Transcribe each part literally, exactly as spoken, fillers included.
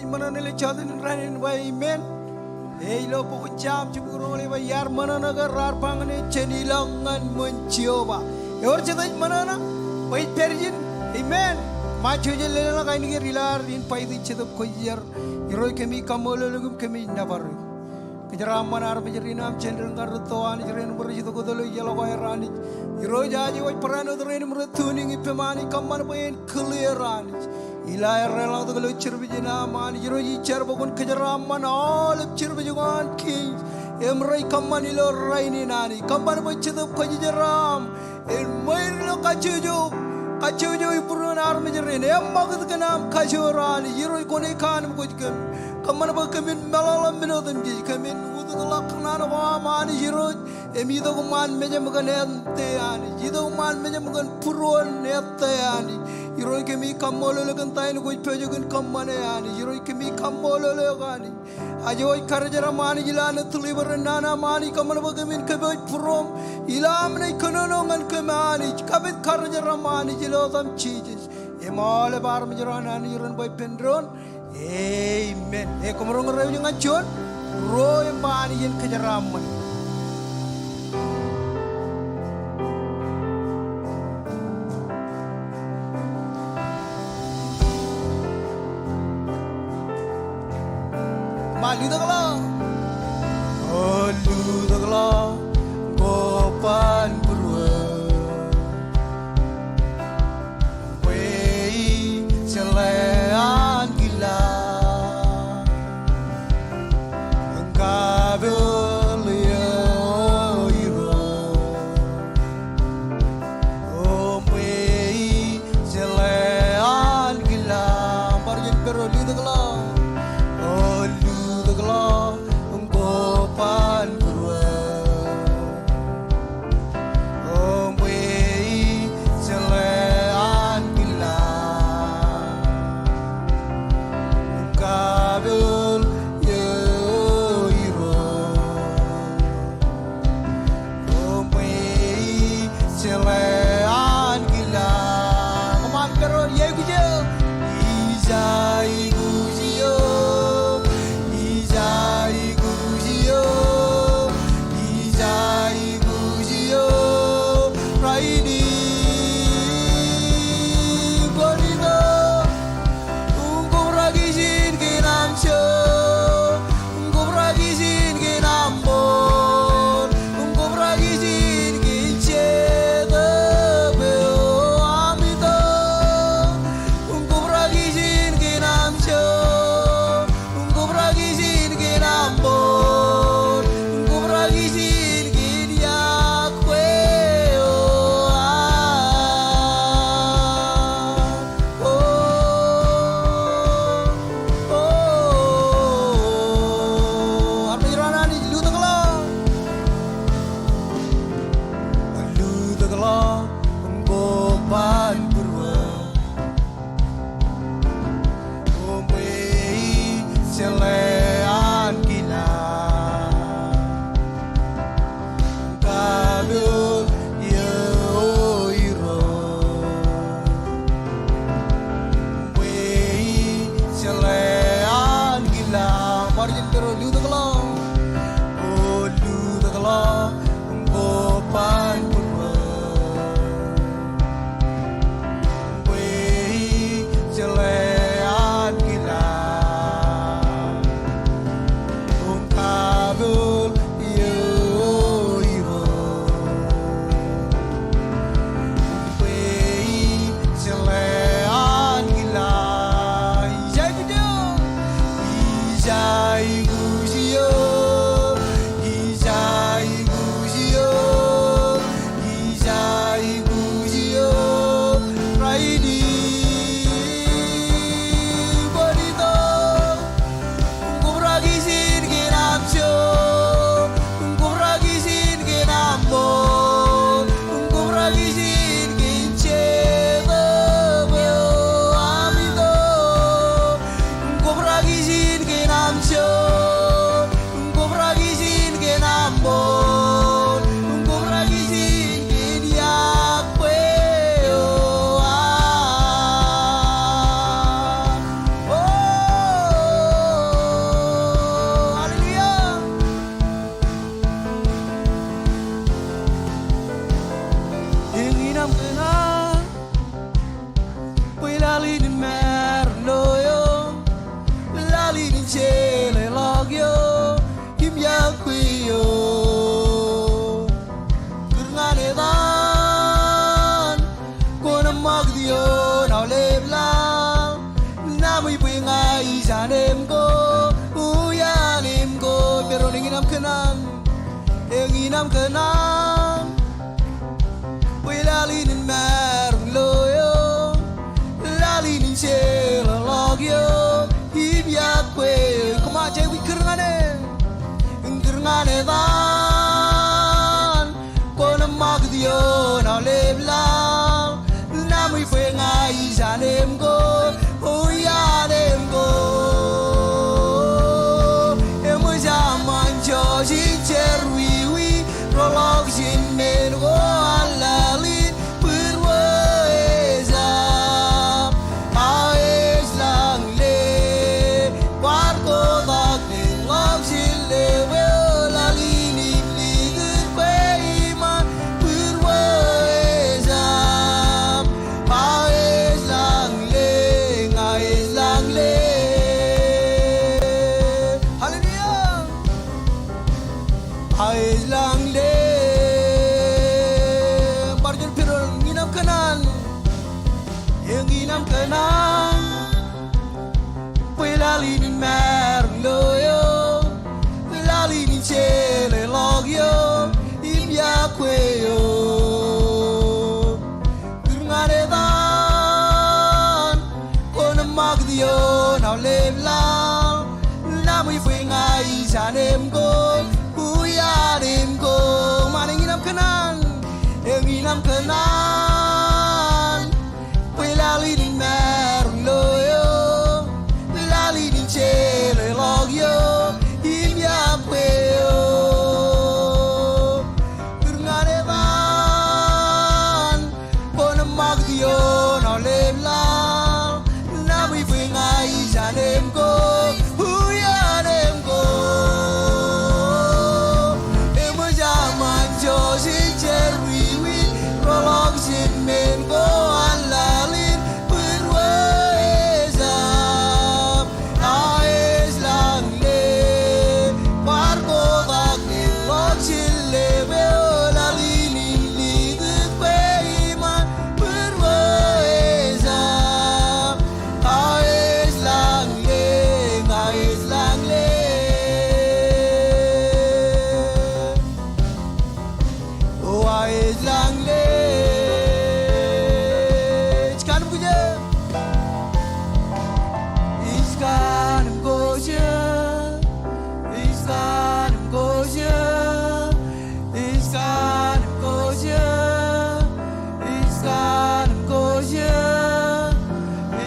ṃōṇōṇō ilo jota in rainin ba amen. Ej ilo bok in Sam jibukwi roñoul ej ba iar ṃōṇōṇō ke raar ba ñan e, jen ilọk ñan ṃōn Jeova. Ewōr jete ej ṃōṇōṇō? Bwe ej pād ijin. Amen. Ṃae, jouj im leḷọk ainikien ilo ad in baiti Jetōb Kwōjarjar. Irooj, kōmij kaṃṃoolol eok im kōmij nōbar eok. Kōjeraaṃṃan armej rein aṃ, jān ren kar rūtto Anij, rein im rej itok wōt ilo iọkwe er Anij. Irooj, aje wōj barāinwōt rein im rej tuning ippem Anij, kōṃṃan bwe en clear Anij. Ilo aer reḷọktok ilo service in aṃ Anij, Irooj, ij jar bwe kwōn kōjeraaṃṃan aolep service ko an Kings im rej kōṃṃan ilo rainin Anij. Kōṃṃan bwe Jetōb Kwōjarjar aṃ en ṃweiuk ilo kajjojo, kajjojo ibūruon armej rein. Eṃṃakūt kōn aṃ kajoor Anij. Irooj, kwōnaaj kaanemkwōj kōm. Kōṃṃan bwe kōmin meḷọkḷọk men otemjej. Kōmin utōkḷọk kōṇaan ko aṃ Anij Irooj. Im itok iṃaan mejaṃ kōn ettā Anij. Itok iṃaan mejaṃ kōn būruon ettā Anij. Irooj, kōmij kaṃṃoolol eok kōn ta in kwōj pojak in kōṃṃane Anij. Irooj, kōmij kaṃṃoolol eok Anij. Aje wōj karijeram Anij ilo an deliver naan aṃ Anij, kōṃṃan bwe kōmin kōpooj būruōṃ ilo aṃ naaj kōnono ñan kōm Anij. Kapit karijeram Anij ilo etaṃ Jisōs. Im aolep armej ro an Anij ren ba ippān doon, amen. Ekōṃro ñe rej wōj ñan juon, ruo im ba Anij en kōjeraaṃṃan. Ṃae, lutōkḷọk. O lutōkḷọk, O ban būruō. Bwe ij jeḷā ankilaaj. Kapeḷ eō Irooj. O bwe ij jeḷā ankilaaj. Bar juon pād ro, lutōkḷọk. O lutōkḷọk. Kōṇaan bwe laḷ in en maroñ lo eō, laḷ in en jeḷọk eō, im iọkwe eō. Come on, jej kūr ñan e. Kūr ñan etan kwōn ṃakūt ioon aolep laḷ, Naan eo bwe ña ij anemkwōj, o ij anemkwōj. Eṃōj aṃ anjọ ij jerọwiwi, rọọlḷọk jān men ko an laḷ in būruō ej aṃ. Aō ej lañle, kwaar kotak ḷọk jilōb eo, laḷ in im likūt bwe iṃaan būruō ej aṃ. Aō ej lañle, aō ej lañle. Hallelujah. Aō ej lañle. Bar juon pedwōj, eñin aṃ kōṇaan. Eñin aṃ kōṇaan bwe laḷ in en maroñ lo eō, laḷ in en jeḷāḷọk eō, im iọkwe eō. Kūr ñan etan kwōn ṃakūt ioon aolep laḷ, Naan eo bwe ña ij anemkwōj, o ij anemkwōj. Eñin aṃ kōṇaan, eñin aṃ kōṇaan bwe laḷ in en maroñ lo eō, laḷ in en jeḷāḷọk eō, im iọkwe eō. Kūr ñan etan kwōn ṃakūt ioon aolep laḷ, Naan eo bwe ña ij anemkwōj, o ij anemkwōj. Eṃōj aṃ anjọ ij jerọwiwi, rọọlḷọk jān men ko an laḷ in būruō ej aṃ. Aō ej lañle, kwaar kotak ḷọk jilōb eo, laḷ in im likūt bwe iṃaan būruō ej aṃ. Aō ej lañle, aō ej lañle. O aō ej lañle. Ij kaanemkwōj eō. Ij kaanemkwōj eō. Ij kaanemkwōj eō. Ij kaanemkwōj eō. Ij kaanemkwōj eō. Ij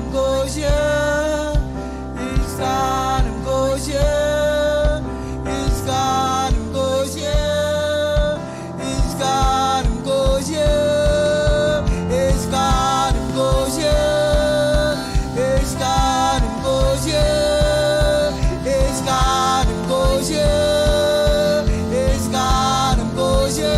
kaanemkwōj eō. Ij kaanemkwōj eō, ij kaanemkwōj eō, ij kaanemkwōj eō, ij kaanemkwōj eō, ij kaanemkwōj eō, ij kaanemkwōj eō, ij kaanemkwōj eō.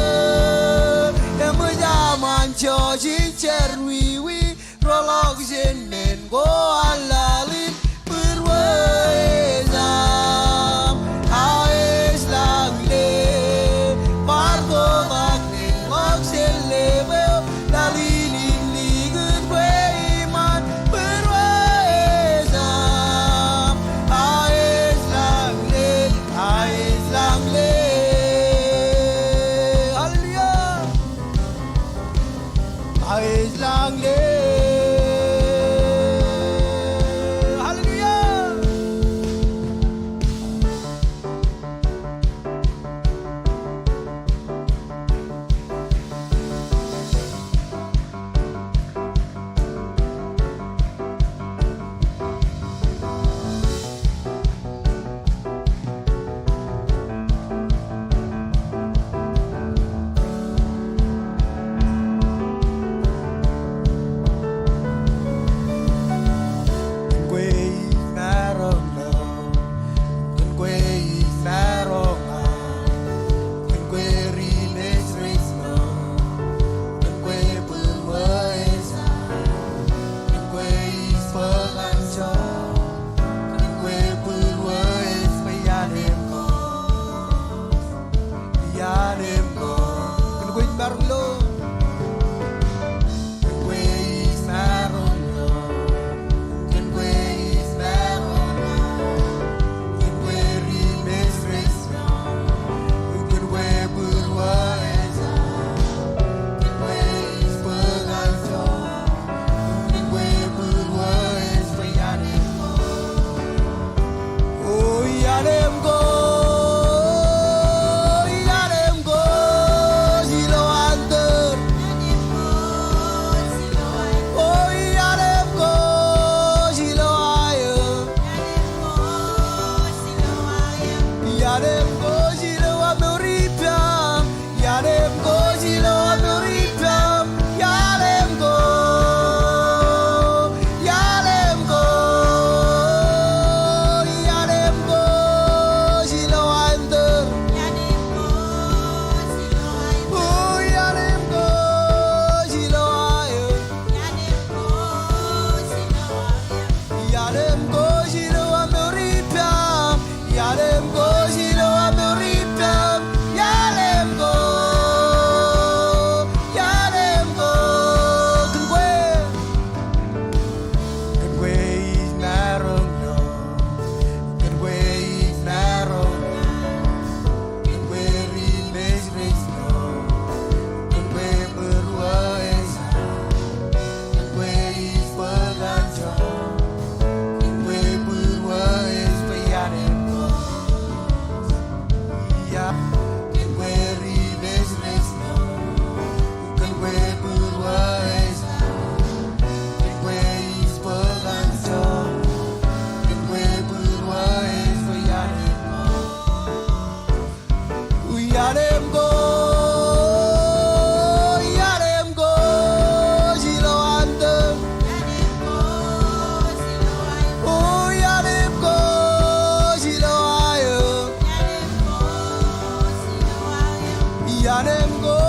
Eṃōj aṃ anjọ ij jerọwiwi, rọọlḷọk jān men ko an laḷ in būruō ej aṃ. Aō ej lañle, kwaar kotak ḷọk jilōb eo, laḷ in im likūt bwe iṃaan būruō ej aṃ. Aō ej lañle, aō ej lañle. Hallelujah. Aō ej lañle. Hallelujah. Kōn kwe ij maroñ ḷọk, kōn kwe ij maroñ ḷọk, kōn kwe ri mejrejro, kōn kwe būruō ej aṃ, kōn kwe ij bōk anjọ, kōn kwe būruō ej bwe ianemkwōj. Ianemkwōj. Kōn kwe ij maroñ ḷọk. Kōn kwe ij maroñ ḷọk. Kōn kwe ij maroñ ḷọk. Kōn kwe ri mejrejro. Kōn Anij ko